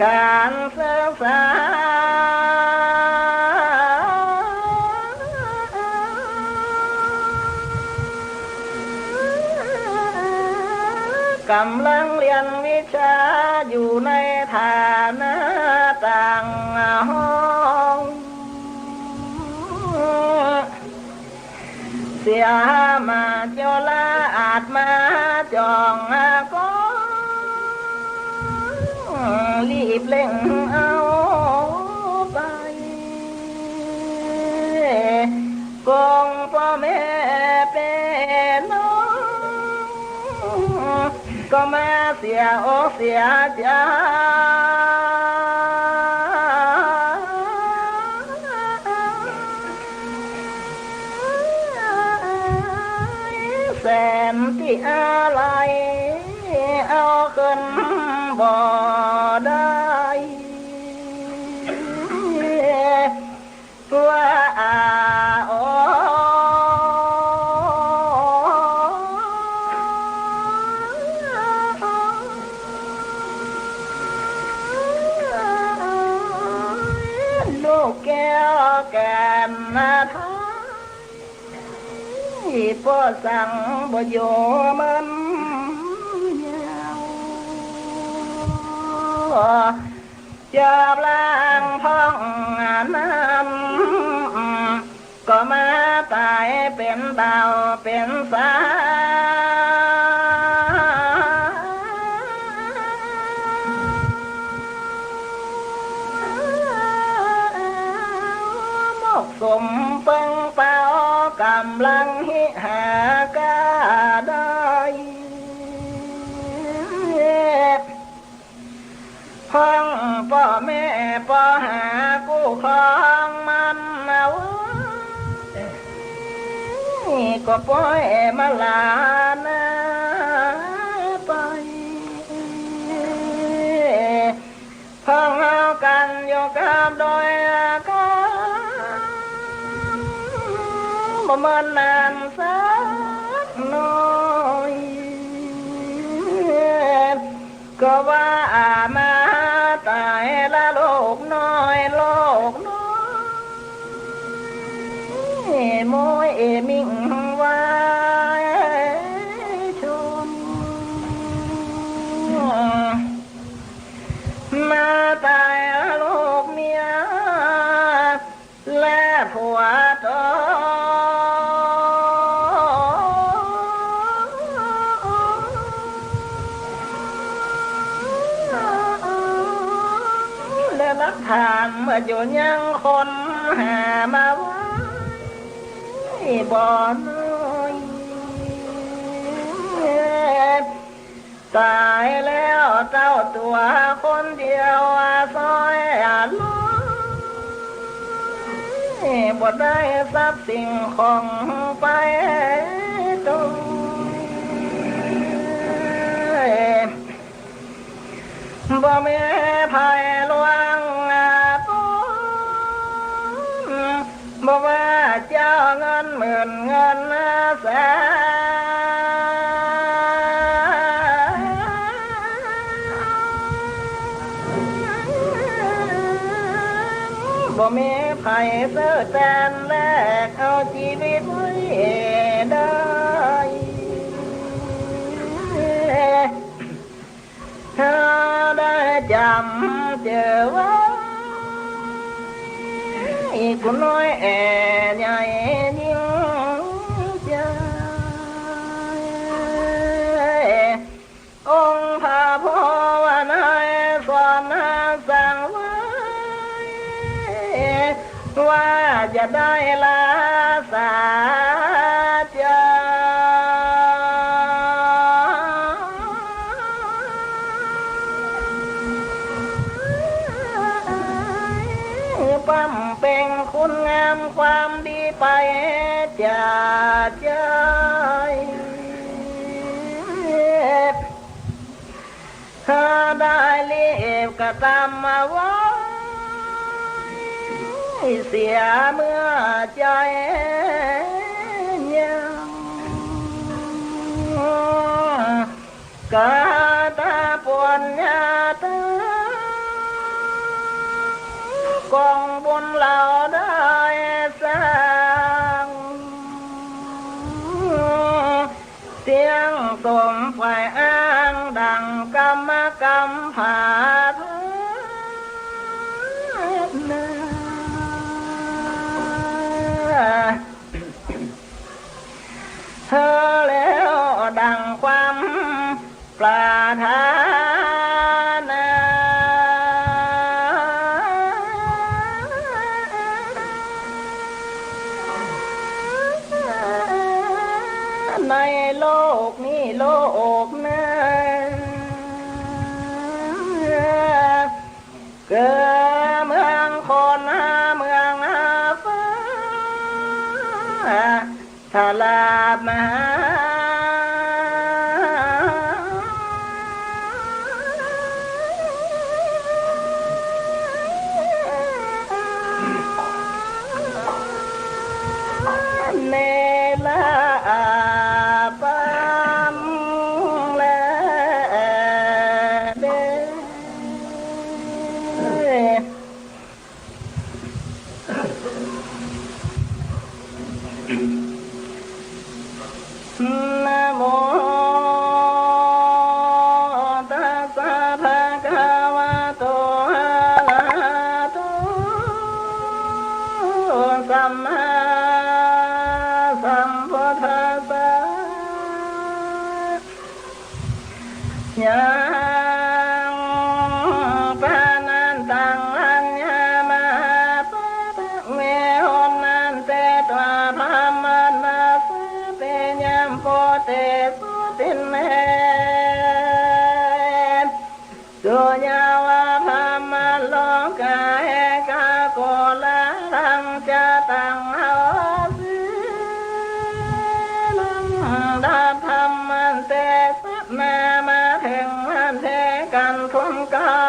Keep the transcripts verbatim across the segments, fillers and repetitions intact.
ก๋านศึกษา ก๋ำลังเฮียนวิชาอยู่ในฐานะต่างห้อง เสียมาเจ้าละอาจมาจ่องก็รีบเร่งเอาไป กงป้อแม่เป๋น้อง ก็มาเสียอกเสียใจ๋ แสนตี้อาลัย เอาขึ้นบ่ได้ ว่าอา โอ ลูกแก้วแก่นไทย ป้อสั่งบ่อยู่เมินยาว จาบลางพ่องนั้น ก็มาต๋ายเป๋นบ่าวเป๋นสาว มกสมเปิงเปา ก๋ำลังฮิหาก้าได้ พ่องป้อแม่ป้อหากู้ครองมันเอาไว้ ก็ป้อยมาลานาไป พ่องเอากั๋นอยู่กับดอยอาคำ บ่เมินนานสักหน้อย ก็ว่าอามาต๋ายละลูกน้อย ลูกน้อย โมยเอมิ่งวายชม มาต๋ายละลูกเมีย และผัวต๋น และหลักฐานเมื่ออยู่ยังคนหามาไว้บ่น้อย ต๋ายแล้วเต้าตั๋วคนเดียว อาซอยอาลอย บ่ได้ทรัพย์สิ่งของไปโตย บ่มีใผล่วงอาตน บ่ว่าเจ้าเงินหมื่นเงินแสน บ่มีใผซื้อแตนแลกเอาจีวิตไว้ได้ ถ้าได้จ๋ำเจอไว้ กู้น้อยแอ่ใหญ่ยิ่งใจ๋ องค์พระภาวนาสอนสั่งไว้ ว่าจะได้ละสาจ๋า บำเพ็งคุณงามความดีไปจ๋าใจ๋ ถ้าได้รีบกระตำเอาไว้ เสียเมื่อใจ๋ยัง กาตาปวนญาตา กองบุญเหล่าได้สร้าง เสียงสมฝ่ายอ้างดังกรรมกำผาดนา เธอแล้วดังความปรารถนา ในโลกนี้โลกหน้า เกิดเมืองคนเมืองฟ้า ทราบมา เนรภาพแลเด้อ นะโมตัสสะภะคะวะโต อะระหะโต สัมมาสัมพุทธัสสะ ยัง ปะนันตัง อัญญามา ปะทะเว หนนันเต ตถา ธัมมานาสสะ เต ยัม โพ เต โส ตินเน สุ ยาวะ พรหมโลกา เอกา โก ลา ลัง จะ ตัง อโหสิ ลำดับธรรมมันเต สะ นา มาเถิงมันเต กันทุนเกล้า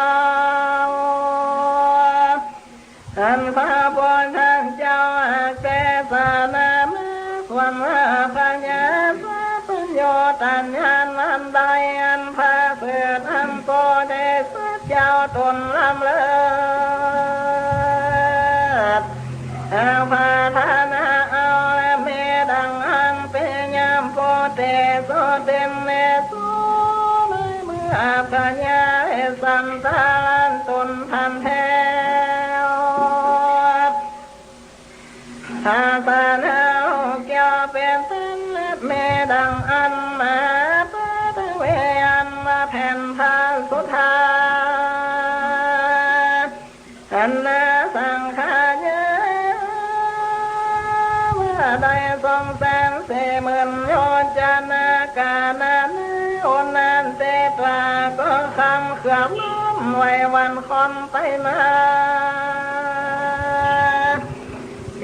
อันพระพุทธเจ้าอักเตสนามา ส่วนว่าพญาสัพพัญญูตัญญาณอันใด อันประเสริฐอันโปเดชเจ้าตนล้ำเลิศ หากปรารถนาเอาและมีดังอั้น เปยามโพเตโสเตนเนโส ในเมื่อพญาได้สันตาลันตนทันแท้ ศาสนาเกี่ยวเป็นต้นและมีดังอั้นมา ปะทะเว อันว่าแผ่นพระสุธา อันนาสังขายาว่าได้สองแสนสี่หมื่นโยชนากานานา อุณนันเต ตราก็คำเขือบล้อมไว้วันค่อนไปมา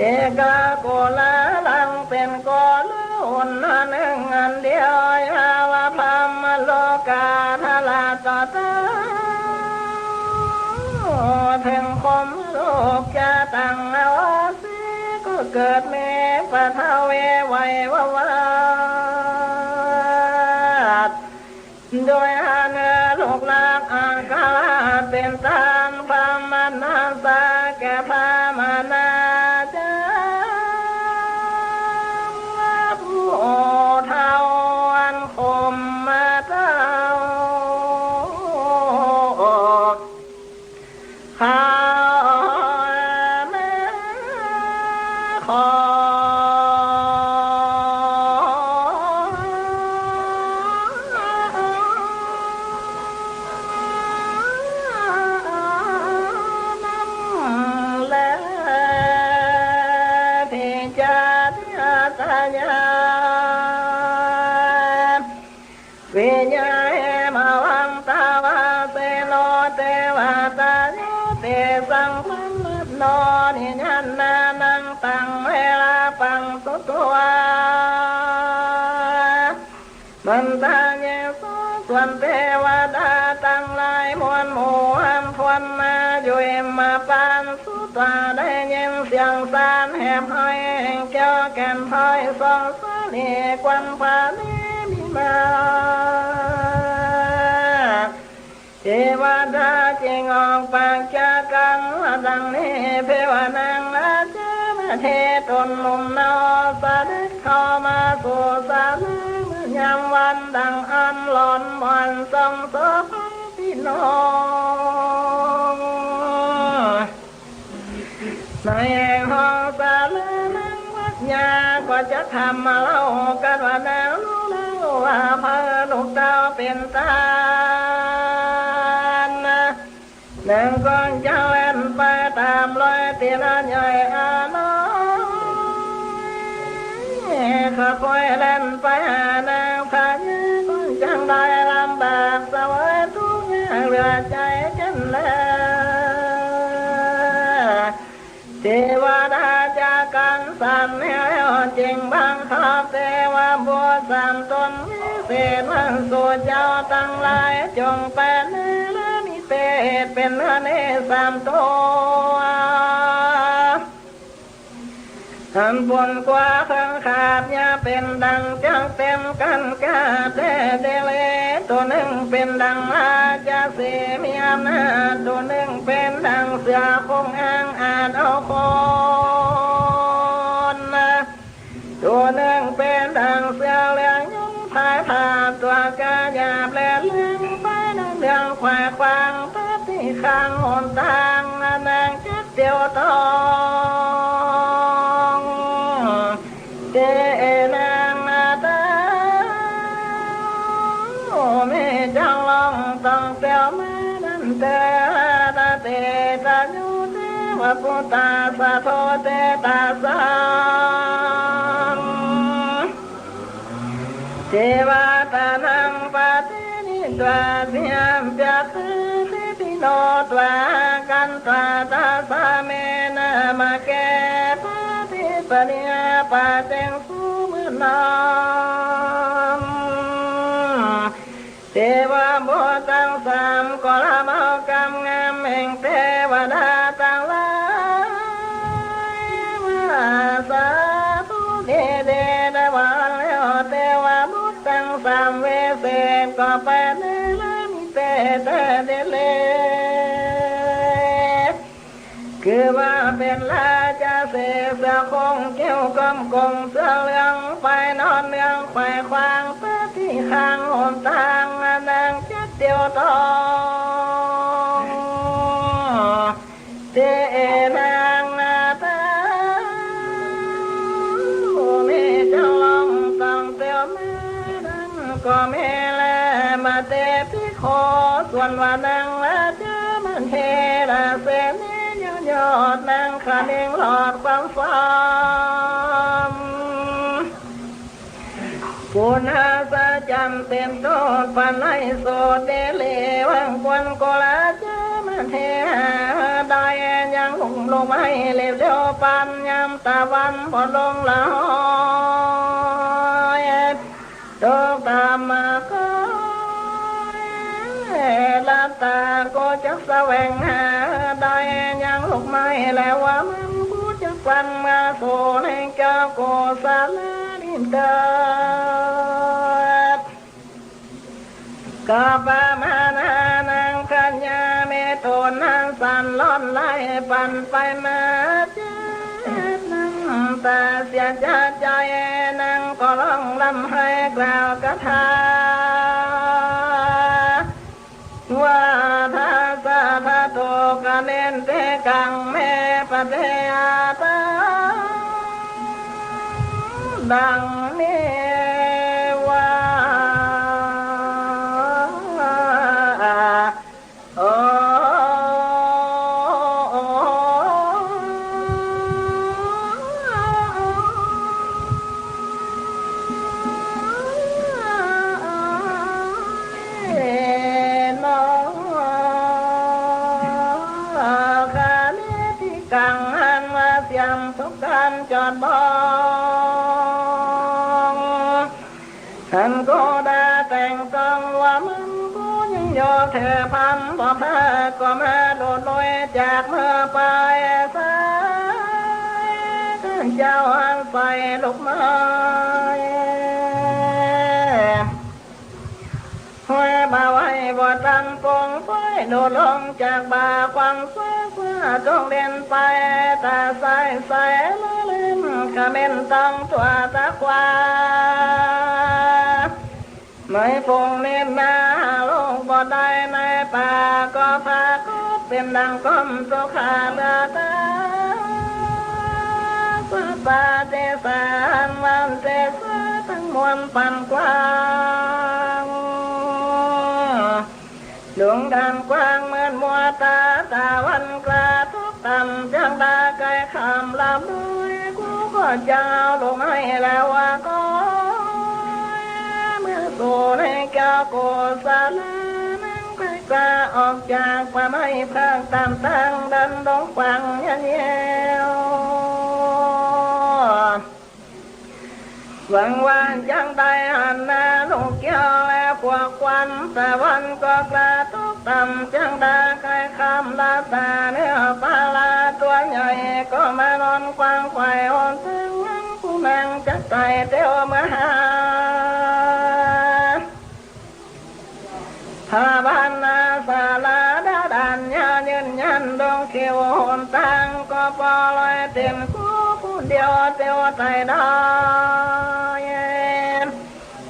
เอกา โก ลา ลัง เป็นโก ลา อุณหนึ่งอันเดียว ยาวะ พรหมโลกา ทราบต่อเต้า เถิงพรหมโลกจะตังอโหสิ ก็เกิดมีปะทะเว ไหววาด โดยอันลูกหลานอัครราชเป็นต้าน พระมนัสสะแก่พระมหาราชา ผู้เฒ่าอันคมมาเต้า ข้ามาขอ นำแลที่จะอาสยา วิญญาณมาวังตาวาเสโน เตวาตาโย เตสังพันโน นิยันนานัง ตังเวลาปังสุตวา มันตาเยโส ส่วนเตวดาตังหลายมวลหมู่อันพ้นมาอยู่อิมพาน สุตวา ได้ยินเสียงสรรเสริญแห่งไพร่แห่งแก้วแก่นไพร่สองสลีควันพานิมิมา เท เทวดาจึงออกปากจากั๋นว่าดังนี้ เทวานังราชามาเทตนหนุ่มเนา เสด็จเข้ามาสู่ศาลาเมื่อยามวันดังอั้น หล่อนบ่อนส่องโสภาพี่น้อง ในห้องศาลานังวัดยาก็จะทำมาเล่ากั๋นว่า นางรู้แล้วว่าพระลูกเต้าเป๋นต้านนะ นางก็จักแล่นไปต๋ามรอยตี้ละย่อยอาน้อย ขะค่อยแล่นไปหานางพญา ก็จักได้ลำบากเสวยตุ๊กข์ยากเหลือใจ๋จั้นแล เทวดาจะกันสันแล้ว จึงบังคับเทวบุตรสามต๋นวิเศษว่า สูเจ้าตังหลายจงไปเนรมิตเปรตเป๋นเนรสามตั๋ว อันปูนกั๋วเคิงขาด อย่าเป๋นดังจักเต๋มกั๋น ก้าแต๊เดเล ตั๋วนึ่งเป๋นดังราชสีห์มีอำนาจ ตั๋วนึ่งเป๋นดังเสือโคร่งอ้างอาจเอาคนนะ ตั๋วนึ่งเป๋นดังเสือเหลืองยุงพายผาด ตั๋วก้าหยาบแล่นเลียงไปเนืองๆ ไขว่ขวางไปตี้ข้างหนตาง นางจักเตียวตอง เต๋นางนาตา แม่เจ้าลองต้องเตียวมานั้นเตอ ตะเตตะโย เตวปุตตาสะโท เตตะสัง เทวาตานังปะเตนิตวา เสียมจักเตติโนตวา กันตวา ตะสะเมนะมะเก ปะติปะเนีย ปะเจง ผู้มืดนำ เทวบุตรตังสามก็ละเมาก๋ำงำแห่งเทวดาตังหลายว่า สาธุ ดีๆ ได้ว่าแล้ว เทวบุตรตังสามวิเศษก็ไปเนรมิตเปรตเดเล คือว่าเป๋นราชสีห์เสือโคร่งเกี้ยวก้ำก๋งเสือเหลืองไปนอนเนืองไขว่ขวางไปตี้ข้างหนตาง นางจักเตียวตอง เตนางนาตา แม่เจ้าลองต้องเตียวมานั้นก็แม่แล มาเตปิโค ส่วนว่านางราชามันเทราเสนียอดนางคะเนงหลอดความฝัน ปุณหาสะจันเต๋นโตดปันไลโสดเดเล วังควรโกราชามันเทหาได้ยังลุ่มลงไม้เล็บเดียวปันยามตะวันบ่ลงละหอย ตกตามมาก็หลับตาก็จักแสวงหาได้ยังลูกไม้ และว่ามันกูจักปันมาสู่ในแก้วโกศลาลินเตอด ก็ประมาณนางพญาเมตตนนั้นสั่นร้อนไล่ปั่นไปมาเจ็บน้ำตาเสียใจ นางก็ร้องร่ำไห้กล่าวคาถา ว่าทัสสะทะโตกะเนนเตกังเมปะเทอาตัง ดังนี้ว่า โอ นอ คานิติกัง หันว่าเสียมทุกการจอดบ้อง หันโกดาแต่งต้องว่ามันกูยังยอแถพันบ่พาก็มาโดดโดยจากเมื่อไปสายเจ้าอันใส่ลูกไม้ ห้อยบ่าไหวบ่ตันปงป้อย โดดลงจากบ่าควันฟ้า ฟ้าจงเด่นไป ต๋าใสใสละเล่น เขม็นต้องตั๋วตาขวา ในปงเนตรนาหาลูกบ่ได้ ในป่าก็ผากฏเป๋นดังก้อนสุขาเลือดตา สัตว์ป่าเจสาหันวันเจสาตังมวลปันกว้าง ดวงดานกว้างมืดมัวต๋า ต๋าวันกระตกต่ำ จักดาไกลค่ำลำน้อย กูก็จะเอาลูกไม้แล้วว่าก็ เมื่อสู่ในแก้วโกศลา นั่งไกลกล้าออกจากป่าไม้ พรากต๋ามตางดันดงกว้างเยียะแยะ หวังว่าจักได้หันหน้าลูกแก้วและพวกควัน ต๋าวันก็กระตกต่ำ จักดาไกลค่ำละต๋า เนื้อปลาตั๋วใหญ่ก็มานอนขวางไขว่หนทาง นั้นกูนั่งจักไต่เตียวเมือหา พระบรรณาศาลาดาดานยายืนยันดงเขียวหนตางก็ปอลอยเต็มกูผู้เดียวเตียวไต่ดอย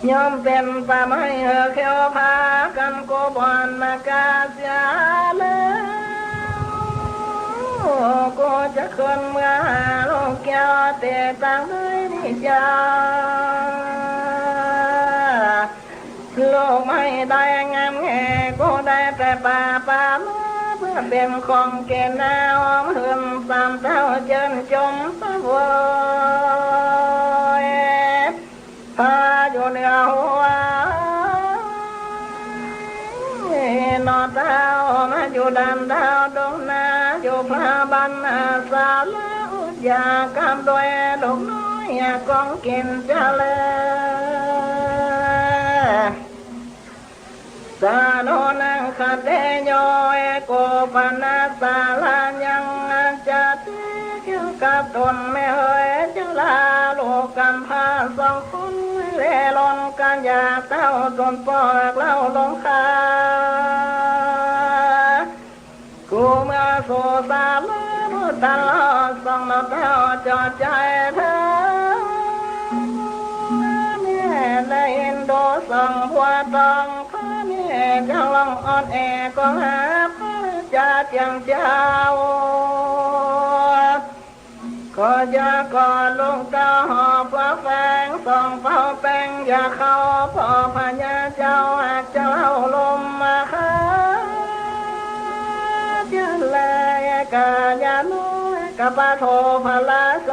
ย่อมเป๋นป่าไม้เหือเขียวพากั๋นกูบ่อนมากาเสียแล้ว กูจะขึ้นเมือหาลูกแก้วเต๋ตางได้นี่จา ลูกไม้ได้งามแห่ กูได้แต่ป่าป่ามาเปื้อเป๋นของกิ๋นนา หอมหื่นสามเต้าเจิญจมสะเวย พาอยู่เหนือหัว หน่อเต้ามาอยู่ดานดาวดงนา อยู่พระบรรณาศาลา อุทยากรรมด้วยดอกน้อยของกิ๋นจะแล สาโนนังคเตโย เอโกปนาสาลายังอาจจะเตเกี่ยวกับต๋นแม่เหยจะลาลูกกำพร้าสองคน เล่ร่อนกั๋นอยากเต้าต๋นปอกเล่าลงคา กูเมือสู่สาลาพุทธะลอดส่องหน่อเต้าจอดใจ๋เถิง แม่ได้เห็นดูส่องบัวตอง พระแม่จักร้องอ่อนแอก็หาพระจาเจียงเจ้า ก็จะกอดลูกเต้าหอบฟ้าแฝงส่องเป้าแป้ง อย่าเข้าพ่อพญาเจ้า หากจะเล่าลมมาหา เจ้าแลกะยาโนกะปะโทพะละโส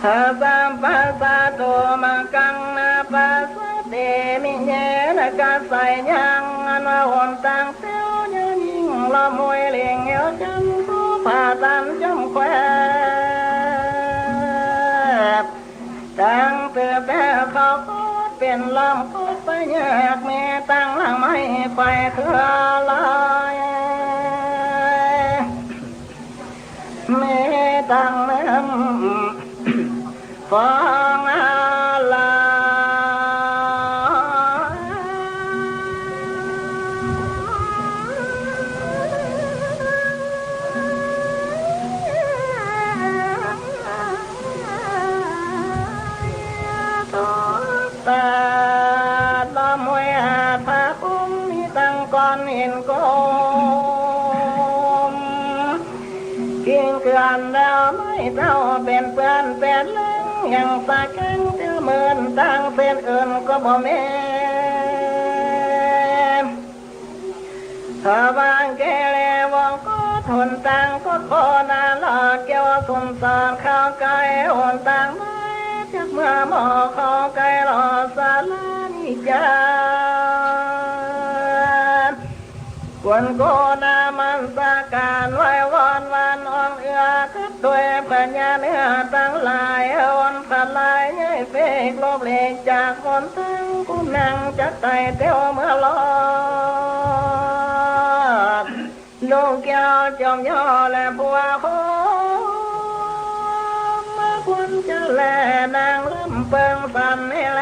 หาสัมปัสสะโตมังกังนาปัสสะเตมิเยนะกะไสยัง อันว่าหนตางเตี้ยวยังยิ่งลำห้วยเหล่งเหี่ยวจันทร์ผู้ผ่าตันจอมแควบ ตังเตื้อแป้เขาโคตรเป๋นลำโคตรไปยาก มีตังหลังไม้ไขว่เครือลอย มีตังแม่มฟองอาลา ตาดลำห้วยหาดผาคุ้ม มีตังก้อนหินกลม กิ่งเกลือนดาวไม้เต้าเป๋นเปื้อนแปดเล้ง ยังสะแก้งเตื้อเมิน ตังเส้นอื่นก็บ่แม่น ถ้าบางแกแลวองก็ทนตังก็ขอนาลอดเกี่ยวสุนสอนเข้าใก้หนตางมา จักเมื่อหมอเข้าใก้หลอดสารานิจา ควรโกนามันสการไหว้วอนวานอ่อนเอื้อกับด้วยพญาเนื้อตังหลาย หนพลายใหญ่เฟกลบเหลกจากหนตัง กูนั่งจักไต่เตียวเมือรอด ลูกแก้วจอมย่อและผัวโคม ควรจะแลนางลำเปิงสันนี่แล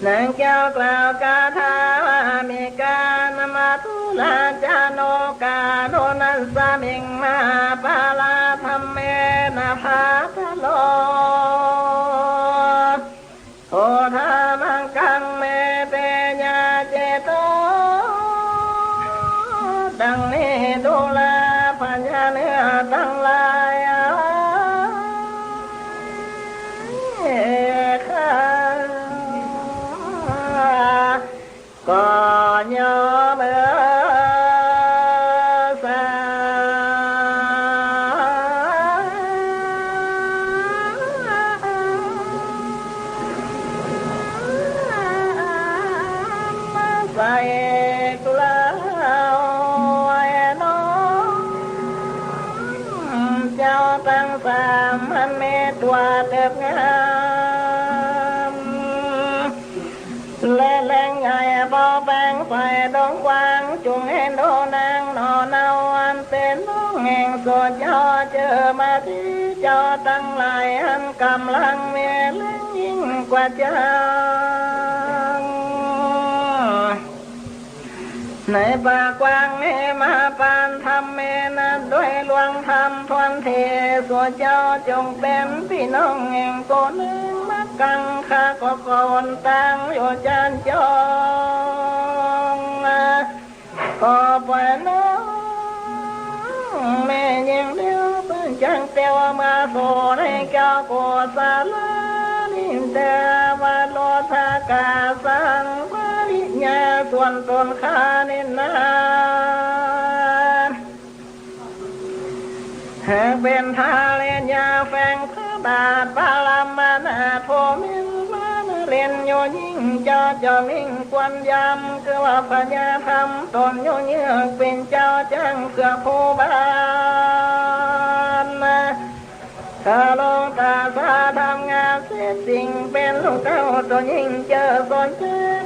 นางแก้วกล่าวคาถาว่า เม กา นามะ ทุ รา จา โน กา โน นัส สะ มิง มหา ปา รา ธัม เม นะ ภา ทะ โล โพ ธา มัง คัง เม เต ยะ เจ โต ดังนี้ดูรา พญาเนื้อตังหลาย ข้า ก็ยอมเออสา ใส่กล่าวไว้น้อง เจ้าตังสามอันมีตั๋วเติบงาม และแหลงใหญ่เบาแปงใสดงกว้าง จุ่งเห็นดูนางหน่อเนาอันเป๋นน้องแห่งสูเจ้า เจอมาตี้เจ้าตังหลายอันก่ำลังมีแหลงยิ่งกว่าจั้ง ในป่ากว้างนี้มาปานธรรมเมนะ ด้วยหลวงธรรมทวนเท สูเจ้าจุ่งเป๋นปี้น้องแห่งกูนึ่งมากัง ข้าก็คนตางอยู่จานจอง ขอปล่อยน้องแม่ยิงเดียว เปิ้นจักเตียวมาสู่ในแก้วโกศลา นินทาว่าโลภะกาสัง ปริญญาส่วนตนข้านินนา หากเป๋นทาเรนยาแฝงพระบาทปรมานาถผู้มีพระนเรนอยู่ยิ่ง เจ้าจอมมิ่งควรยำ คือว่าพญาธรรมตนอยู่เยือก เป๋นเจ้าจ้างเสือผู้บาน ข้าลงตาสาทำงานเสร็จสิ่ง เป๋นลูกเต้าตัวยิ่งเจอสนใจ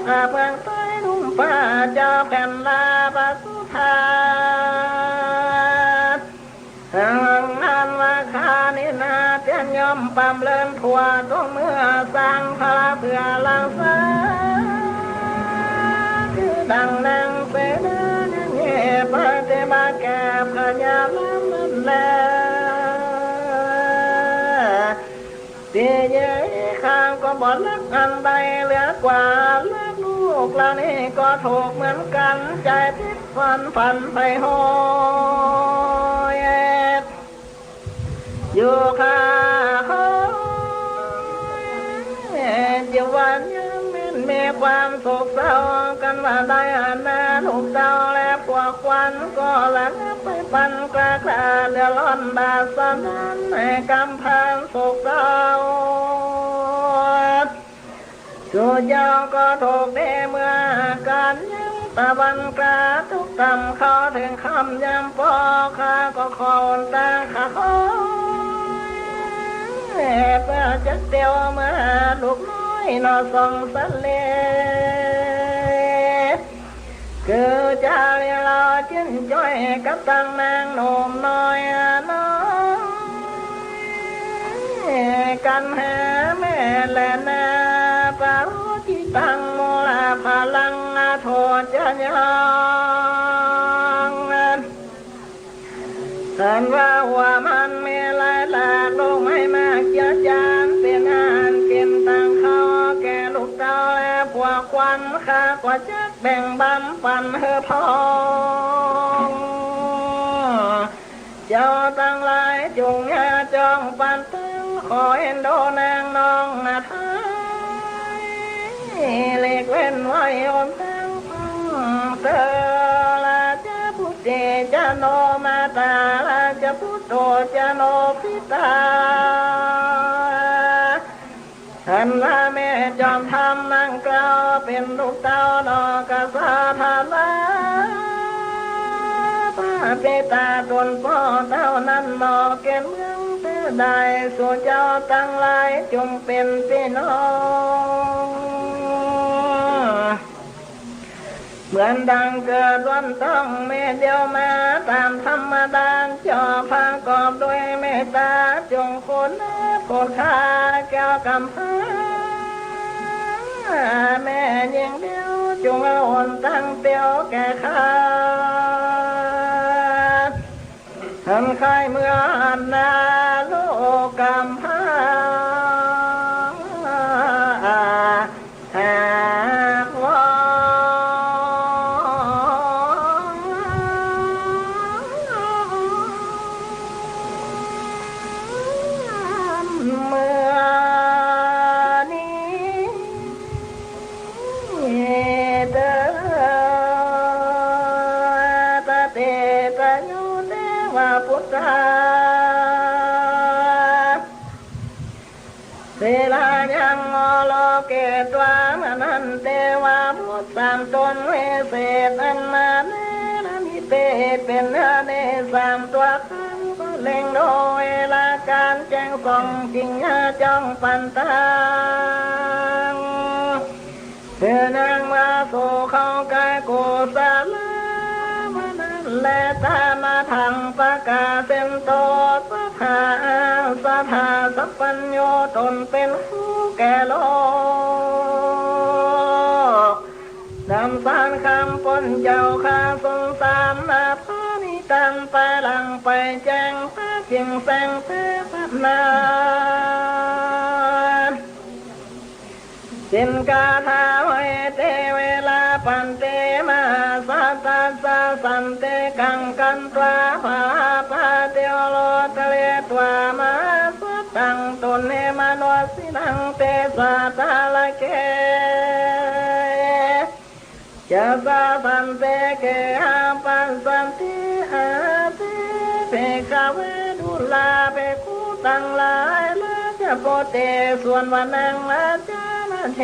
ข้าเมืองใต้ลุ่มฟ้าเจ้าแผ่นลาปสุธา ดังนั้นว่าข้านี้นาเตียนย่อมปำเลินผัว ต้องเมื่อสร้างพระเพื่อรักษา คือดังนางเสนายังเย่ปฏิบัติแก่พญาลำนั้นแล ตี้เย่ข้าก็บ่รักอันใดเหลือกว่ารักลูกเหล่านี้ก็ถูกเหมือนกัน ใจติดฝันฝันใฝ่โหย อยู่ข้าโหย อยู่วันยามแม่นมีความโศกเศร้า กันว่าได้อานาลูกเต้าและพวกควัน ก็ระงับไปปันกล้ากล้า เดือดร้อนบาดสะนั้น ให้กำพร้าโศกเศร้า สูเจ้าก็ถูกในเมื่อการยังตะวันกล้า ทุกข์ต่ำเข้าถึงค่ำยามปอ ข้าก็ขอตาข้าขอ เพื่อจะเตียวมาลูกน้อยหน่อสองสะเล คือจาลีลาจิ้นจ้อยกับตังนางหนุ่มน้อยน้อย กันหาแม่และนา ปารุจิตังมูลพลัง อโถจะยัง อันว่าว่ามันมีหลายหลาก ลูกไม้มากเจือจาน เป๋นอาหารเก๋นตังข้าวแก่ลูกเต้าและพวกควัน ข้าก็จักแบ่งบำปันหื้อพอง เจ้าตังหลายจุ่งอย่าจ้องปันตึง ขอเอ็นดูนางน้องอาไทย หลีกเว้นไว้หนตาง เตอ ราชบุตรี จโนมาตา ราชบุตโต จโนปิตา อันว่าแม่จอมธรรมนั้นกล่าวเป๋นลูกเต้าหน่อกษัตริย์ พระปิตาตนป้อเต้านั้นหน่อเกณฑ์เมืองเตอร์ได้ สูเจ้าตังหลายจุ่งเป๋นปี้น้อง เหมือนดังเกิดล้วนต้องแม่เดียวมาต๋ามธรรมดา เจ้าประกอบด้วยเมตต๋า จุ่งคุณโปรดข้าแก้วกำพร้า จงเอาหนตางเตียวแก่ข้า อันใค่เมืองนรกกำพร้า หากว่าเมื่อนี้ เตตะเตตะโย เตวะปุตตา เสลายัง โอโลเก ตวา เมื่อนั้นเตวะบุตรสามต๋นวิเศษอันมาเนรมิตเป๋นเนื้อในสามตั๋ว ก็เล็งดูเวลาก๋านแจ้งส่องจิ่งญาจ้องปันตาง คือนางมาสู่เข้ากายกุศลา เมื่อนั้นแล ตามาทังปะกาเสนโต สัตถา สัตถาสัพพัญญู ต๋นเป๋นครูแก่โลก นำสารคำปนเจ้าข้าทรงสามนาพานิตัน ไปหลังไปแจ้งพระจิ่งแสงเทพนา สิ้นคาถาไว้เตเวลา ปันเต มหาสัตถัสสะ สันติกังคันทวา พาปาเตวโลทะเลทวา มหาสัตถัง ตุนเน มโนสินัง เตสะทาระเก จะสา สันเต เกหาปัสสันติ อาเต ภิกขะเว ดูราภิกขุตังหลาย ราชโพเต ส่วนว่านังราชาเท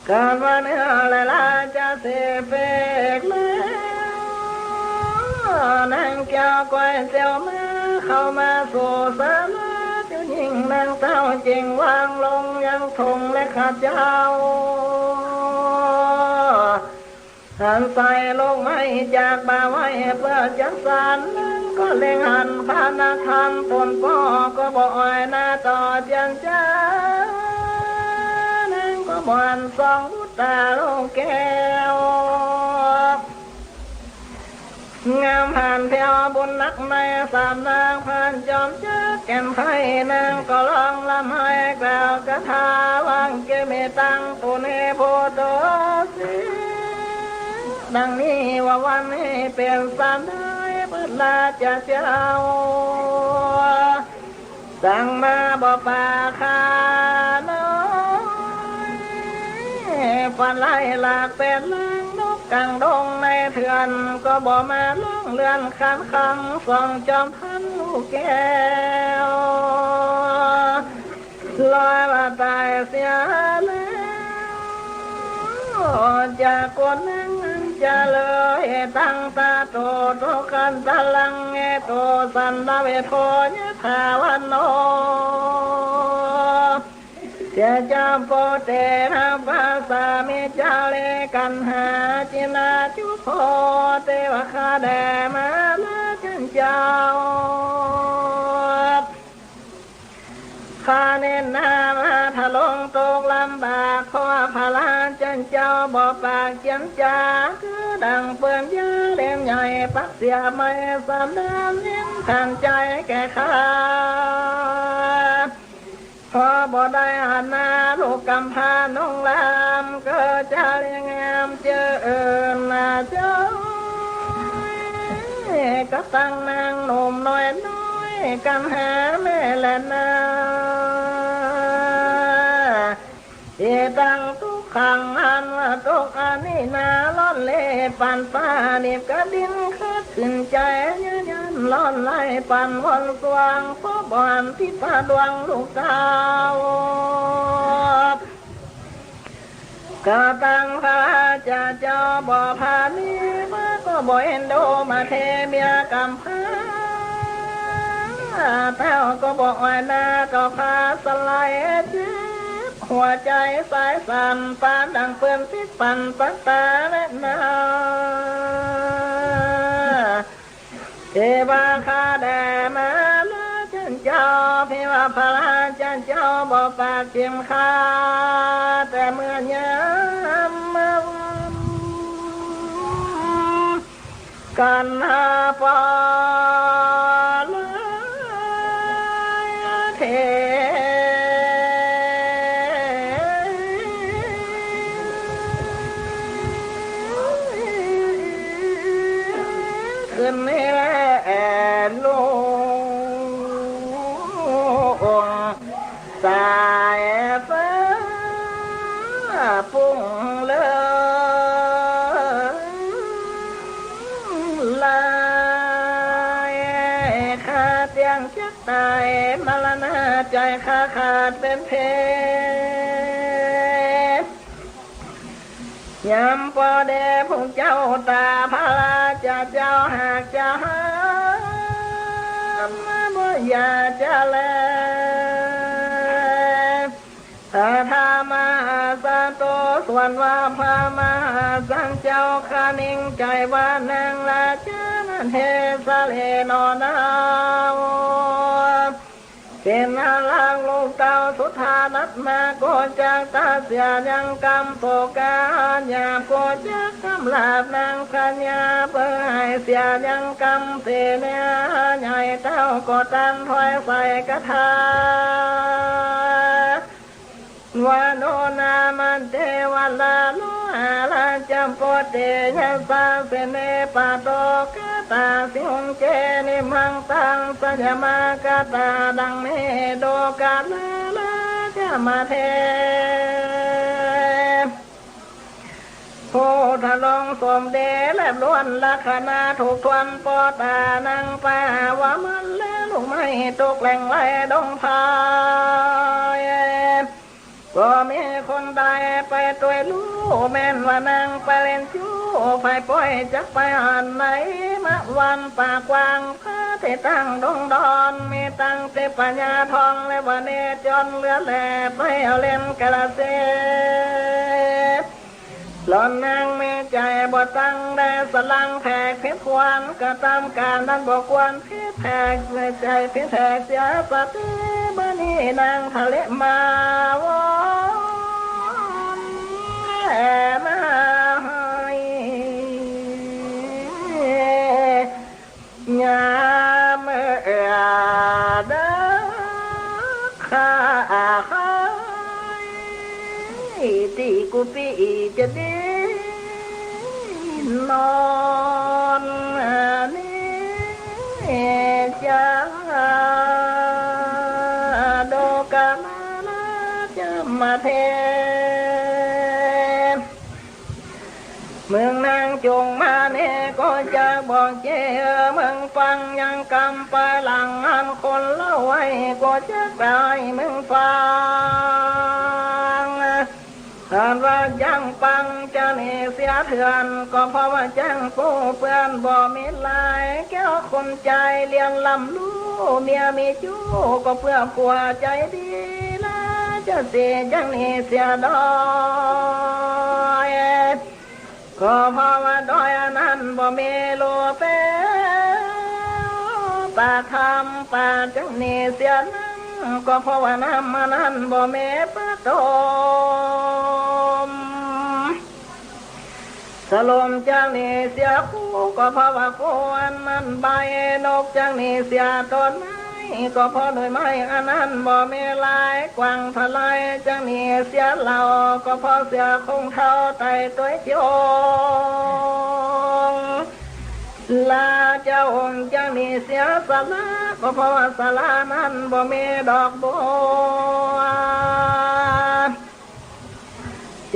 เกิดว่าเนื้อและราชเสเปกแล้ว นางแก้วก้อยเตียวมา เข้ามาสู่ศาลา เจ้าญิงนางเต้าจิ่งวางลงยังธงและข้าเจ้า อันใส่ลูกไม้จากบ่าไหว้เปื้อจักสาน นางก็เล็งหันพระนคร ต๋นป้อก็บ่อ่อยหน้าต่อเจียรจา นางก็บ่หันส่องบุตตาลูกแก้ว งามผ่านแผ้วบุญนักในสามนาง ผ่านจอมจักแก่นไพร่ นางก็ร้องร่ำไห้กล่าวคาถา วังเกเมตัง ปุณเณ โพโต สี ดังนี้ว่า วันนี้เป๋นสันใด พระราชเจ้า สั่งมาบ่ปากข้าน้อย ฟันไล่หลากแปดล้าง นกกลางดงในเถื่อน ก็บ่มาร้องเรือนคานคัง ส่องจอมพันธุ์ลูกแก้ว ลอยว่าต๋ายเสียแล้ว จากคนนั้นจะเลยตั้งตาโต โตกันตะลังเอโต สันตะเวโท ยะถาวันโน เสียจามโปเตนะ ปัสสามิ จาเล กัณหา จินาจุโพ เตวะ ข้าแด่มหาราชันเจ้า ข้าเน้นหน้ามาทะลงตกลำบาก เพราะว่าพระราชันเจ้าบ่ปากเจียรจา คือดังเปิ้นยาเล่นใหญ่ปักเสียไม่สำราญเน้นทันใจแก่ข้า เพราะบ่ได้หันหน้าลูกกำพร้าน้องลาม ก็จะเลี้ยงแอมเจอเอิญนาเจ้า ก็ตั้งนางหนุ่มน้อยน้อย กันหาแม่และนา ที่ตั้งทุกขังอันว่าทุกข์อันนี้นา ร้อนเล่ปันฟ้าดิบกระดิน คัดสินใจยืนยันร้อนไล่ปันวนสว่าง เพราะบ่หันที่พระดวงลูกสาว ก็ตั้งพระราชาเจ้าบ่พามีมา ก็บ่เอ็นดูมาเทเมียกำพร้า เต้าก็บ่อ่อยหน้าต่อพาสลายเจ็บ หัวใจสายสั่นปานดังเปิ้นพลิกปั่นปักตาและนา เทวาข้าแด่มหาราชันเจ้า เพียงว่าพระราชาเจ้าบ่ปากเข็มขัด แต่เมื่อยามมาวันกันหาปอลเท ขึ้นให้แลลูกองค์สายฟ้าปุ้งเลิศลาย ข้าเตี้ยงจักต๋าย มรณาจ๋อยข้าขาดเป๋นเพ ยำปอแด่ผู้เจ้าต๋า พระราชาเจ้าหากจะห้ามบ่อย่าจะแล พระธรรมหาสโต ส่วนว่าพระมหาสังเจ้าข้านิ่งใจ๋ว่านางราชานั้นเทสะเลหนอนา เป๋นหาลางลูกเต้าสุธานัตมา ก็จักต๋ายเสียยังกำ โศกาหยาบก็จักกำราบนางพญา เปื้อหื้อเสียยังกำเสนาใหญ่เต้า ก็ตันถอยใส่กะถา วาโนนามันเตวะลาโลหะราชโปเตยะสาเสเนปะโตกะตาสิงเจนิมังตังสยามากะตาดังเมโดกะลาราชมาเท ผู้ทรงสมเด็จแลบล้วนลักษณะถูกถ้วนปอต๋านางปาวามันและลูกไม้ตกแหล่งไหลดงพาย ก็มีคนใดไปตวยฮู้แม่นว่านางไปเล่นจู้ ไปป้อยจักไปอันไหน มะวันป่ากว้าง พระที่ตั้งดงดอน มีตั้งเตปัญญาทองและวเนจรเหลือแล ไปเอาเล่นกาลเส หล่อนนางมีใจ๋บ่ตั้งได้สลังแผกผิดควร กระตำก๋านนั้นบ่ควรผิดแผก ใจ๋ผิดแผกเสียสติ บ่นี้นางทะเลมาวอนแอ่มาให้ ยามเอือเด้อข้าเอ้ย ตี้กูปี้จะได้นอนนี้จาโดกามาลาจะมาเท เมืองนางจงมาเนก็จะบอกเจ้าเมืองฟัง ยังกำไปหลังอันคนเล่าไว้ก็จะได้เมืองฟัง อันว่าจั้งปังจะหนีเสียเถื่อน ก็เพราะว่าจั้งปู้เปื้อนบ่มีหลาย แก้วคนใจ๋เรียนล้ำฮู้ เมียมีจู้ก็เปื้อผัวใจ๋ดี ลาจะเสียจั้งหนีเสียดอย ก็เพราะว่าดอยอันนั้นบ่มีโลเป ปากธรรมปากจั้งหนีเสียนั้น ก็เพราะว่าน้ำอันนั้นบ่มีปะตม สลมจั้งหนีเสียคู่ ก็เพราะว่าคู่อันนั้นใบ นกจั้งหนีเสียต้นไม้ ก็เพราะโดยไม้อันนั้นบ่มีหลาย กวางทะลายจั้งหนีเสียเหล่า ก็เพราะเสียคงเท่าไต่ตวยจง ลาเจ้าองค์จั้งหนีเสียสาระ ก็เพราะว่าสาระนั้นบ่มีดอกบัว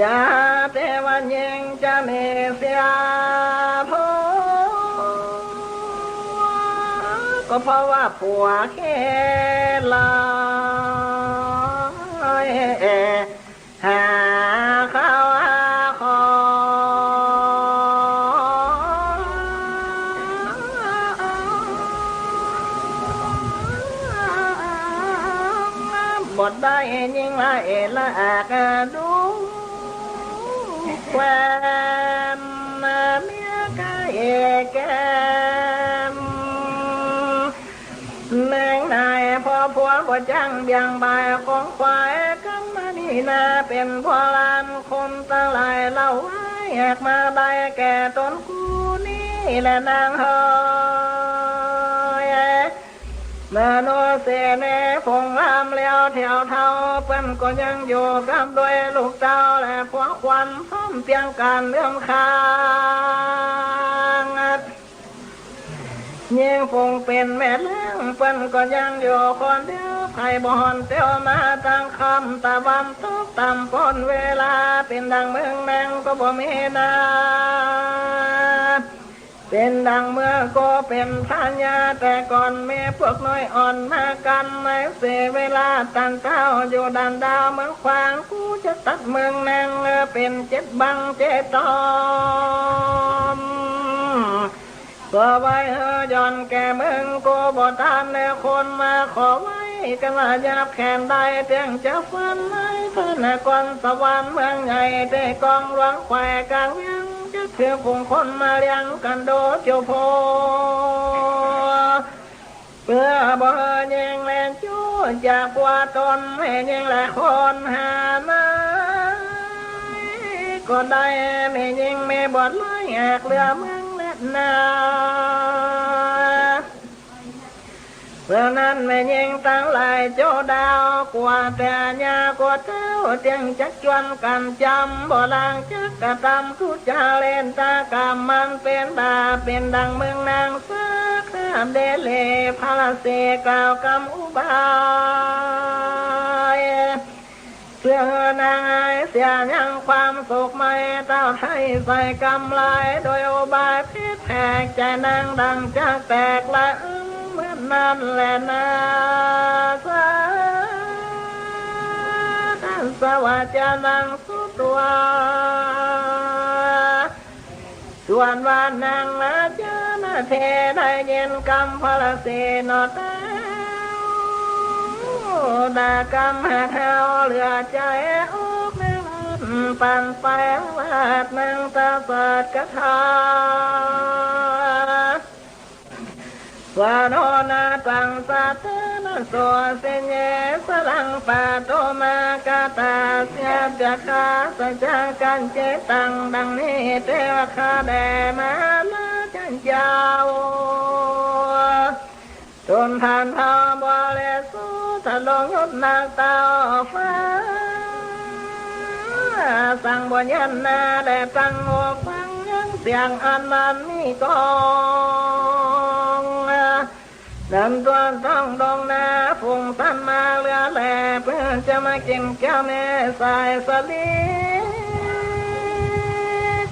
จะเตวันเยงจะเนเสียผัว ก็เพราะว่าผัวแค่ลอยหาข้าวหาของ บ่ได้ยิ่งละเอละอากดู แควนเมียกะเอแกม แมงนายพ่อผัว จั้งเบี่ยงบ่ายของขวายกำมานี้นา เป๋นบัวลานคนตังหลายเล่าไว้ แหกมาได้แก่ต๋นกูนี้แหละนางเฮย เมื่อโนเสนาผงรามแล้วแถวเฒ่า เปิ้นก็ยังอยู่กำด้วยลูกเต้าและผัวขวัญพร้อมเตียงก๋านเลื่อมคาง ยิ่งผงเป๋นแม่เลี้ยง เปิ้นก็ยังอยู่คนเดียว ใผบ่ห่อนเตียวมาตั้งค่ำ ตะวันตกต่ำป๊นเวลา เป๋นดังเมืองนางก็บ่มีนา เป๋นดังเมืองก็เป๋นพญา แต่ก่อนมีพวกน้อยอ่อนมากั๋น ในเสียเวลาตันเต้าอยู่ด่านดาวเมืองขวาง กูจะตัดเมืองนางเป๋นเจ็ดบั้งเจ็ดตอน เปื้อไว้หื้อย่อนแก่เมืองกูบ่ต้านแล คนมาขอไว้กั๋นว่าหยาบแขนใด เตี้ยงจะฟันในพระนครสวรรค์เมืองใหญ่ ตี้กองหลวงแขวงก๋างเวียง จะถือฝูงคนมาเลี้ยงกั๋นโดยเตียวโพ เปื้อบ่หื้อยิ่งแลจู้จากผัวต๋น แม่ยิ่งและคนหาไม้ก็ได้ แม่ยิ่งมีบทไล่แหกเหลือเมืองและนา เปื้อนั้นแม่ยิ่งตังหลายโจดาว กั๋วแต่ยากั๋วเต้า เตี้ยงจักจวนกั๋นจำ บ่ลางจักกระตำทุจริตกรรม มันเป๋นบาปเป๋นดังเมืองนาง สักคราบเดชเล่ห์พระราศีกล่าวกำอุบาย เปื้อหื้อนางอายเสียยังความสุขใหม่ เต้าไท้ใส่กำลาย โดยอุบายผิดแผก ใจ๋นางดังจักแตกละอึ้งเหมือนนั้นแลนา สัตตวาจานังสุตวา ส่วนว่านางราชานาเถรได้ยินกำพระราศีหนอเต้า ด่ากำหาเท้าเหลือใจ๋อก แม่นปันไปวาดนางตาสาดกะถา วาโนนาตังสัตตานาโสสิเยสรังปะโตมากาตาเสียจักขาสัจจากัญเจตัง ดังนี้เตวะข้าแด่มหาราชันเจ้า ตนท่านเฒ่าบริสุทธิ์ทรงยศนักเต้าฟ้า สังบ่ยันนาและตั้งอกฟังยังเสียงอันมันมีกอง นั้นตัวนต้องดงนาฝูงสัตว์มาเหลือแล เปื้อจะมากิ๋นแก้วแม่สายสะหลี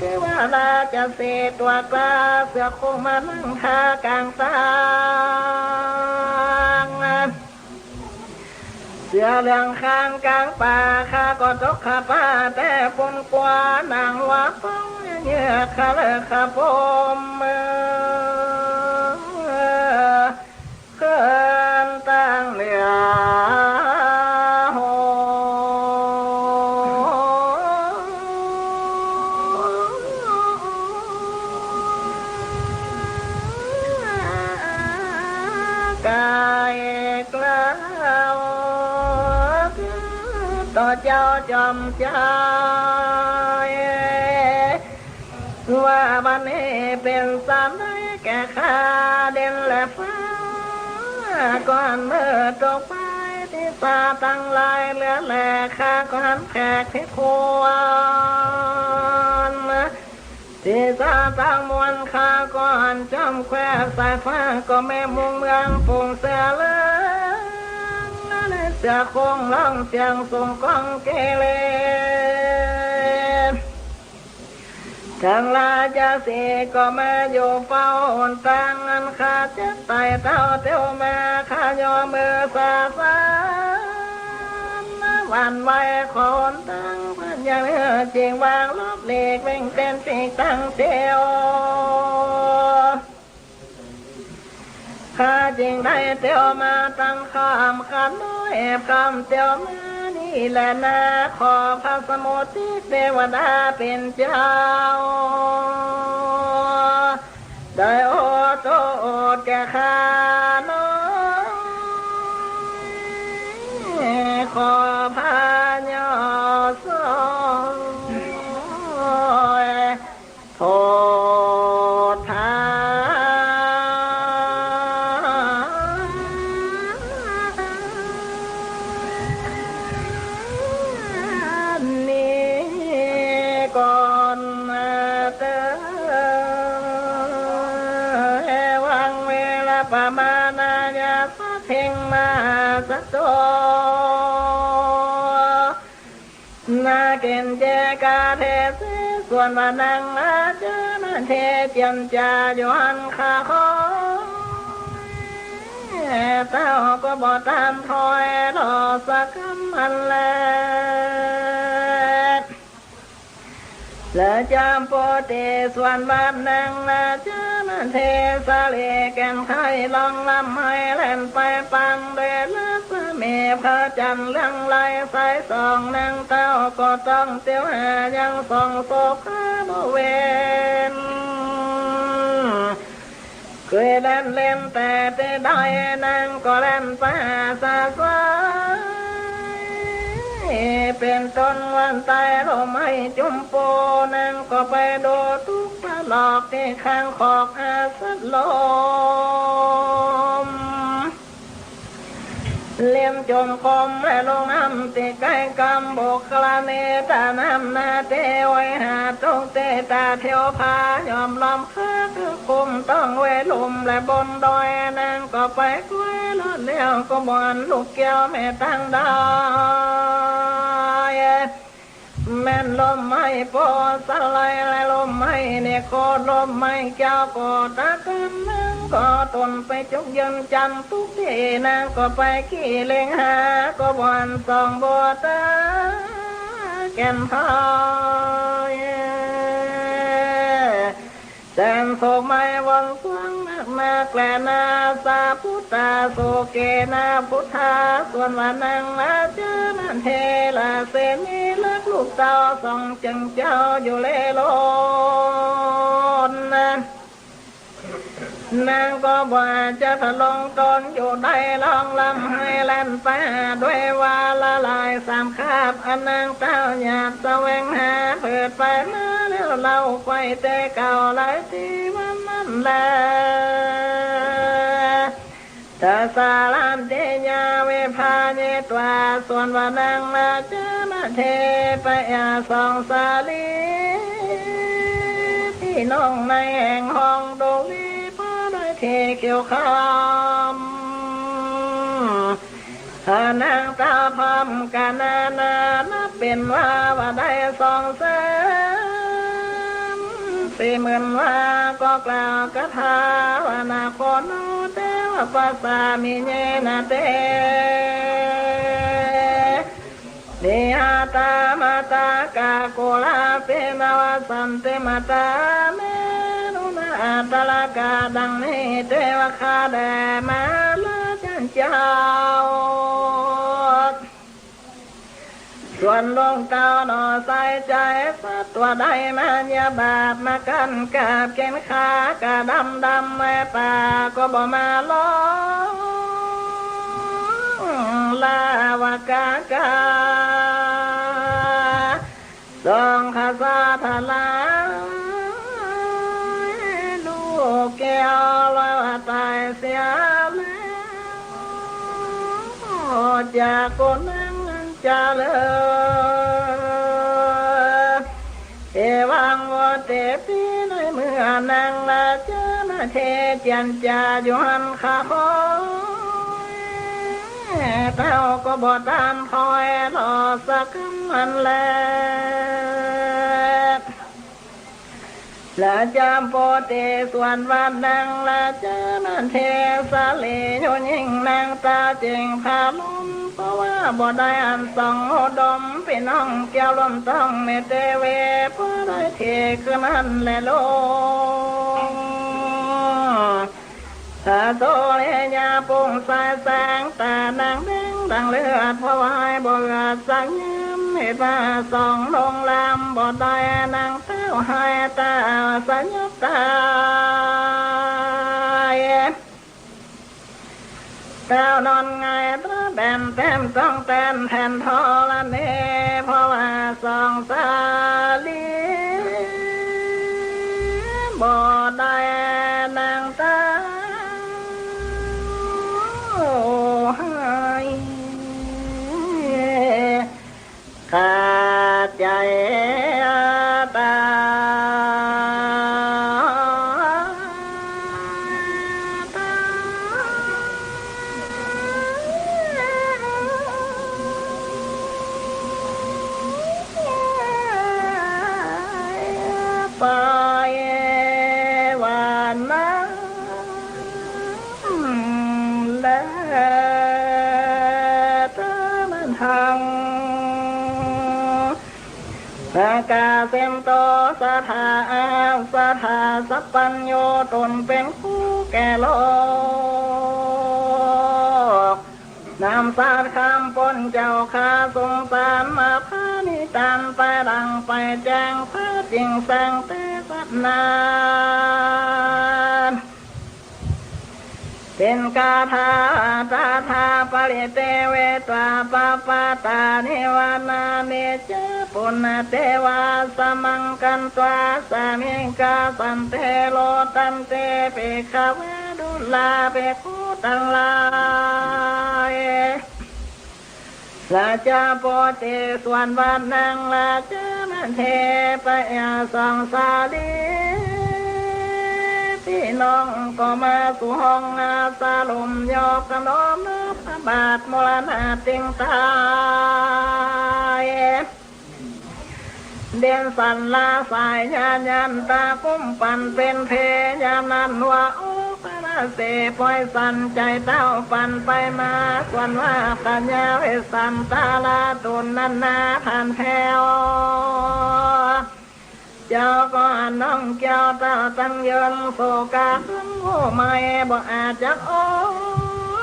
คือว่าราชสีห์ตั๋วกล้าเสือโคร่งมานั่งท่าก๋างตาง เสือเหลืองข้างก๋างป่า ข้าก็ตกขะป๊าแต่ปุ้นกั๋ว หนังหัวป้องเยือกขะเลิกขะปม เอ่อ เขินตั้งเหนือโห กายกล่าวต่อเจ้าจอมใจ ว่าบัดนี้เป๋นสันใดแก่ข้า เด่นและฟ้าก่อนเมื่อตกไป ตี้สาตังหลายเหลือแล ข้าก็หันแผกผิดควร ตี้สาตังมวลข้าก็หันจ้อมแควสายฟ้า ก็แม่มุงเมืองฝูงเสือเหลือง และเสือโคร่งร้องเสียงสูงก้องเกเร ตึงราชสีห์ก็มาอยู่เฝ้าหนตาง อันข้าจะไต่เต้าเตียวมา ข้าย่อมือสาสาน หวั่นไหวขอหนตาง เปิ้นยังเหลือจิ่งวางลบหลีก เว่งเต้นปีกตังเตียว ข้าจึงได้เตียวมาตังค่ำ ข้าน้อยแอบค่ำเตียวมานี่แลนา ขอพระสมุติเทวดาเป๋นเจ้า ได้โอษโตษแก่ข้าน้อย ปมาณายาสะเพ็งมหาสัตโต นาเกณฑ์เจกาเทเส ส่วนว่านางราชานาเทเจียนจาอยู่หั้นข้าขอ เต้าก็บ่ตันถอยรอสักกำอันแล และจามโปติส่วนบาดนางราชานาเทสาลีแก่นไคร้ร้องร่ำไห้แล่นไปปังด้วยรัศมีพระจันทร์เรืองไร้ใสส่อง นางเต้าก็ต้องเตียวหายังส่องโสภาบริเวณ เคยแล่นเล่นแต่ตี้ใด นางก็แล่นไปหาสาสาย เป๋นต้นวันใต้ร่มไม้จุมปู นางก็ไปดูตุ๊กปลาหลอกตี้ข้างขอกอาสัตว์ลม เล่มจมคมและลงน้ำตี้ใก้กำบกกระเนตาน้ำนาเตไว้หาตกเตตาเที่ยวพายอมล้อม คือคุ้มต้องไว้ลุ่มและบนดอย นางก็ไปกล้วยลอดแล้วก็บ่อนลูกแก้วแม่ตังดาว แม่นร่มไม้โพธิ์สาลีและร่มไม้เนโคตร่มไม้แก้วก็ตะกำ นางก็ตนไปจุกยืนจันทร์ตุ๊กตี้ นางก็ไปขี้เล็งหาก็บ่อนส่องบัวตาแก่นพาย แสนโศกไม้วนสวงนักนาแกลนาสาพุทธาโสเกนาพุทธา ส่วนว่านางราชานาเทลาเสนีรักลูกเต้าส่องเจิงเจ้าอยู่เลโลนนะ นางก็บ่จะทะลงตนอยู่ได้ร้องร่ำไห้แล่นไปหาด้วยว่าละลายสามคาบ อันนางเต้าอยากแสวงหาเผิดไปมาแล้วเล่าไขว่แต่เก่าหลายตี้วันนั้นแล ทาสารันติยาวิภาเยตวา ส่วนว่านางราชานาเทไปแอ่ส่องสาลี ตี้น้องในแห่งห้องดงวิภาด้วยเทเขียวคำ หานางตาพร้อมกันนานานับเป๋นว่าว่าได้ส่องแสง สี่หมื่นว่าก็กล่าวคาถาว่านาโคโนเตวะปัสสามิเยนะเต นิหาตามาตากากุลาเปนวสันติมาตาเมรุนาอัตตลกา ดังนี้เตวะข้าแด่มหาราชเจ้า ส่วนดวงเต้าหนอใส่ใจ๋สัตว์ตัวใดมาเหยียบมาบาดมากั้นกราบเข็นขากระดำดำแม่ป่าก็บ่มาร้องลาวกากา ส่องข้าสาทลายลูกแก้วลอยว่าตายเสียแล้ว จากคนนั้นจะเลิศ เอวังวเตปิ ในเมื่อนางราชานาเทเจียนจาอยู่หั้นข้าขอ เต้าก็บ่ตันถอยรอสักกำอันแล และจามโปติส่วนว่านางราชานาเทสาลีอยู่ยิ่งนางตาเจิ่งพาลุน เพราะว่าบ่ได้อันส่องอุดม ปี้น้องแก้วร่วมต้องเมเตเว เพราะได้เทขึ้นหั้นแลลง พระโสเรยาปุงสายแสงตานางแดงดังเลือด เพราะว่าบ่เอือดสังยาม เหตุว่าส่องลงลามบ่ได้นางเต้าหายตาสยบตาย เต้านอนหงายตาแบนแต้มต้องแตนแผ่นธรณี เพราะว่าส่องสาลีบ่ได้นางเต้าหาย ขาดใจ๋ตา สะกาเสนโต สะถา สะถาสัพพัญญู ต๋นเป๋นครูแก่โลก นำสัตว์ข้ามป๊นเจ้าข้า สงสารมาพระนิทาน ไปหลังไปแจ้งพระจริงแสงเตสัสนั้น เป๋นคาถา ตถาปริเตวะตา ปะปะตานิวานานิจจปุณณเตวา สมังคันตวา สามิงกาสันเต โลตันเต ภิกขวา ดูราภิกขุตังหลาย ราชาโปติสวนวัตรนัง ราชานาเทพยาสองสาลี พี่น้องก็มาสู่ห้องนาสลม ยกขนมพระบาทมรณะติงตาย เด่นสันละสายญาณยันตา กุ้มปั่นเป๋นเพ ยามนั้นว่า โอ้ พระเสปอยสัน ใจ๋เต้าปั่นไปมา ส่วนว่าพญาเวสสันตราตุลนั้นนาผ่านแผ้ว เจ้าก็อันน้องแก้วเต้าตั้งเยิน โศกาครึ่งหัวไหม้ บ่อาจจะอ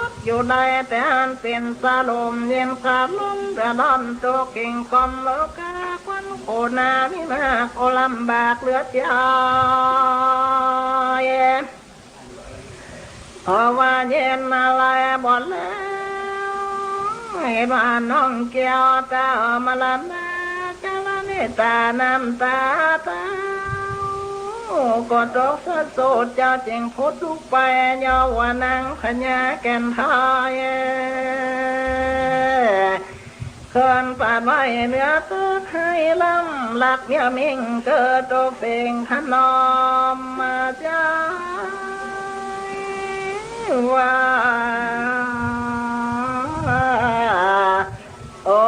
ดอยู่ได้ แต่อันเป๋นสลม เย็นขาดลม เดือดร้อนตกกิ่งคม โลกาควันโหนา มีมากโอลำบากเหลือเจีย เพราะว่าเย็นอะไรบ่แล้ว เห็นว่าน้องแก้วเต้ามรณา จารณิตาน้ำตาเต้าก็ตกสะโสด เจ้าจึงผุดลุกไป เยาว์ว่านางพญาแก่นไทย ขึ้นปาดไว้เหนือตึกไฮล้ำ ลักเมียมิ่งเกิดตกเสียงขนอมมาใจว่า โอ้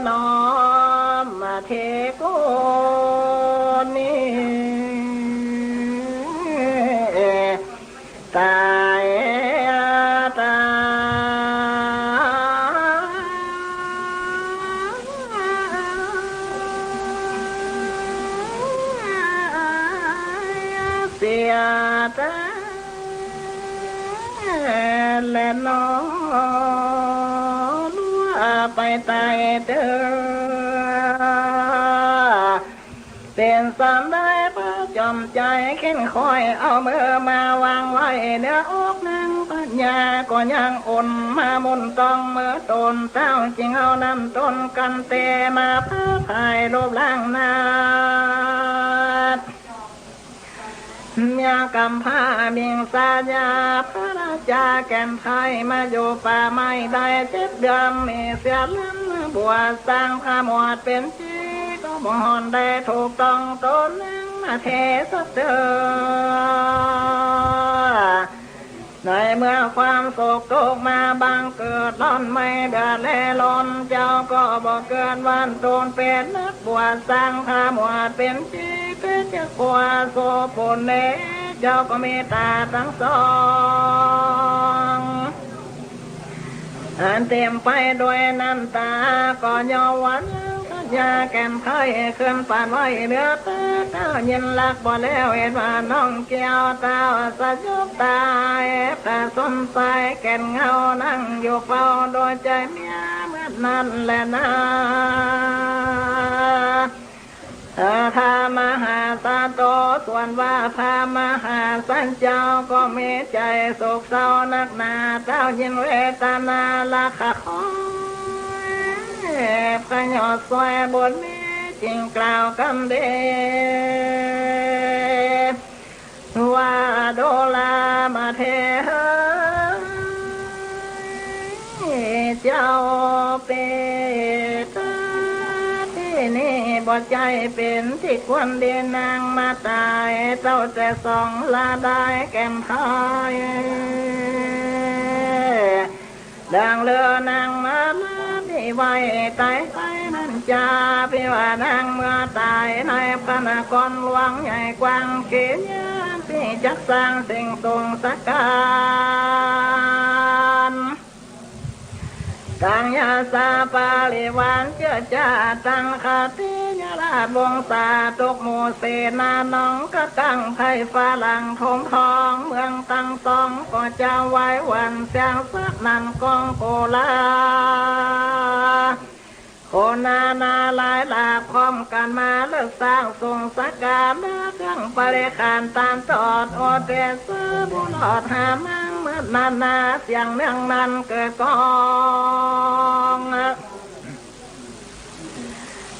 น้อมมาเทโกนี้ ตาย ตาย เสียตาย และน้องไปตายเต๊อะ เป๋นสันใดพระจอมไตรเข็นค่อยเอามือมาวางไว้เหนืออกนางพญา ก็ยังอุ่นมามุนต้อง เมื่อตนเต้าจึงเอาน้ำต้นกันเตมาพระพายรูปร่างนาฏ เมียกำพร้ามิงสายา พระราชาแก่นไทยมาอยู่ป่าไม้ได้เจ็ดเดือน มีเสี้ยนเรือนบวชสร้างพระหมวดเป๋นเจ้า ก็บ่ฮอนได้ถูกต้องตนนางมาเทศเตอ ในเมื่อความโศกโตกมาบังเกิดร้อนไหม้เดือดและร้อน เจ้าก็บ่เกิดวันตนเป๋นนักบวชสร้างพระหมวดเป๋นเจ้า เป๋นเจ้ากว่าโสภณเน เจ้าก็มีต๋าตังสอง อันเต๋มไปโดยน้ำต๋า ก็เยาว์ว่านางพญาแก่นไทยขึ้นปาดไว้เหนือตึก เต้ายินลักษณ์บ่แล้ว เห็นว่าน้องแก้วเต้าสยบต๋าย พระสมชายแก่นเงานั่งอยู่เฝ้าโดยใจ๋เมียเมื่อนั้นแลนา เออ ท้าวมหาสัตว์โต ส่วนว่าพระมหาสัตว์เจ้าก็มีใจ๋โศกเศร้านักหนา เต้ายินเวทนาละขะคอย พระยอดซอยบุญมีจึงกล่าวกำเด ว่าดูรามาเทเฮย เจ้าเปตตาตี้นี้บ่ใจ้เป๋นตี้ควรดีนางมาต๋าย เต้าแต่สองละได้แก่นไทย ดังเลือนางมาลาตี้ไหว้ต๋ายไปนั้นจา ปี้ว่านางเมื่อต๋ายในพระนครหลวงใหญ่กว้างเขตยาน ตี้จักสร้างสิ่งสุงสักก๋าน ตังยศปริวารเจื้อจ้า ตังขติยราชวงศา ตุ๊กหมู่เสนาน้อง กระตั้งไพร่ฝรั่งถมทอง เมืองตังสองก็จะไหวหวั่นเสียงสนั่นก้องโกลา คนนานาหลายหลากพร้อมกั๋นมาเลิกสร้างสุงสักก๋าน เรื่องบริขารตานตอด โอเตสะบุรอดหามัง เมิดนานาเสียงเนืองนั้นเกิดก้อง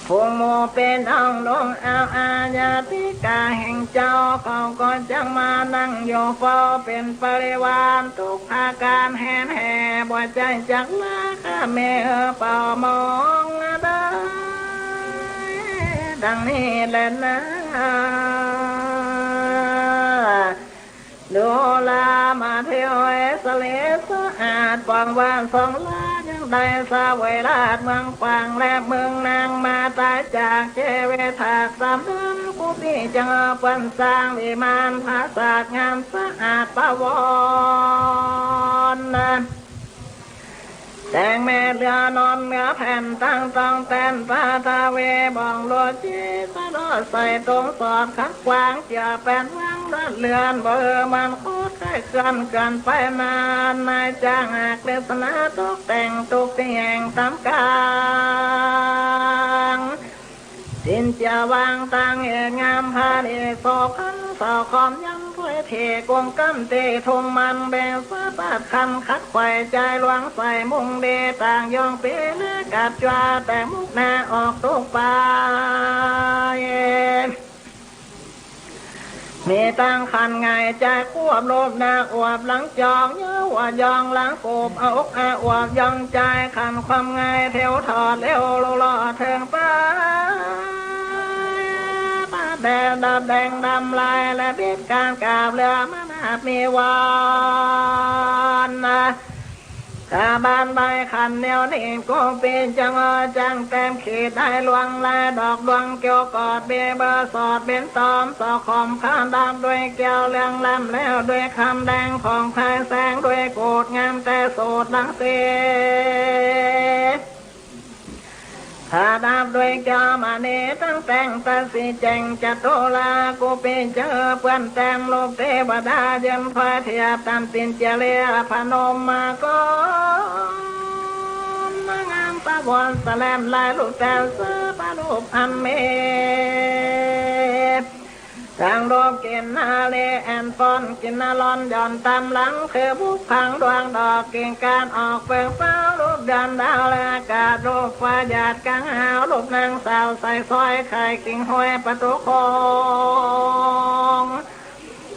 ฝูงหมู่ปี้น้องลงเอาอาญาติกาแห่งเจ้า เขาก็จักมานั่งอยู่เฝ้าเป๋นปริวาร ทุกประก๋านแหนแห่บ่ใจ้จักลา ข้าแม่เอ๋ยเป่ามองได้ ดังนี้แลนา ดูรามาเทวเอสเลสะอาด ปองว่าสองลายังได้เสวยราชเมืองขวาง และเมืองนางมาต๋ายจากเจเวทากสามนั้น กูปี้จักเปิ้นสร้างวิมานผาสาทงามสะอาดประวรรณ แต่งแม่เรือนอนเหนือแผ่นตังตองแตน ปาทาเวบ่องโลจิสะโลใส่ตรงสอดขัดขวาง เจื้อแปดวังเลือดเลือน บ่หื้อมันโคตรใคร่เคลื่อนเกินไปนาน นายจ้างอักเลสนาตกแต่งทุกตี้แห่งต๋ามก๋าง สินเจื้อวางตังเอกงามพาเอกโสภณเสาคอมย้ำถ้วยเทกงก้ำเตทุ่มมันเบงสะปาดคันขัดไขว่จายหลวงใส่มุ่งดีต่างยองปีและกัดจวาแต่มุกหน้าออกทุกปาย มีตังขันไงจายควบรูปหน้าอวบหลังจอง เยาะหัวยองหลังกูบ เอาอกอาอวบยองจายขันความไงเทวทอดเร็วลุลอเทิงไป ปาดแดดดับแดงดำลายและบิดการกราบเรือมนาบมีวอนนะ กาบานใบขันแนวนี้กูปี้จักเอ๋ยจักแต้มขีดได้ลวงลายดอกดวงเกี่ยวกอดเบเบอร์สอดเบนตอมสอขอมข้าดับด้วยแก้วเรืองล้ำแล้วด้วยคำแดงผ่องไพแสงด้วยกูดงามแต่โสดรังสี ถ้าดับด้วยแก้วมณีตั้งแต่งตัดสีแจ่งจตุรา กูปี้เจอเปื้อนแต้มรูปเทวดาเย็นพลอยเทียบตามตินเจเลียพนมมาก่อน งามประวรสแลมลายลูกแต้มเสือประรูปอันมี ตังรูปกินนารีแอ่นป้อนกินนาลอนหย่อนต๋ามหลัง คือบุกพังดวงดอกกิ่งก้านออกเปิงเป้า รูปเดือนดาวและอากาศ รูปฟ้าหยาดกลางหาว รูปนางสาวใส่สร้อยไข่กิ่งห้อยประตูโค้ง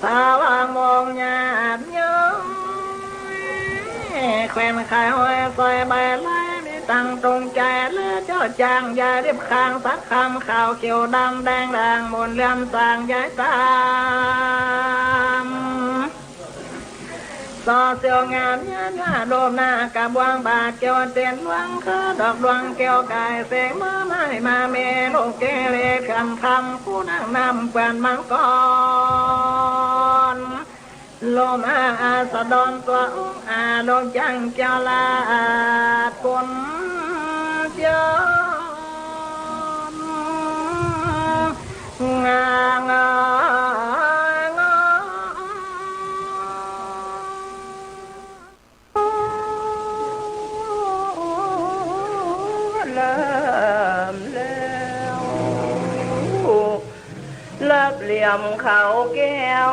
สาวางวงญาติโยม แควนไข่ห้อยสร้อยใบลาย มีตังตรงใจและเจ้าจ้างยายเล็บคางสักคำ ขาวเขียวดำแดงด่างมนต์เหลื่อมสางยายต๋าม สอเสียวงามยาญาโดมหน้ากระบวงบาดเกี่ยวเตียนหลวง คือดอกดวงแก้วกายเสกมาไม้มาเม ลูกเกเรเถื่อนคำ ผู้นั่งนำเปื้อนมังกร ลมอาอาสดรตัวองค์อาลมจังเจ้าลาดปนเจ้า งางางา เริ่มแล้ว รับเหลี่ยมเขาแก้ว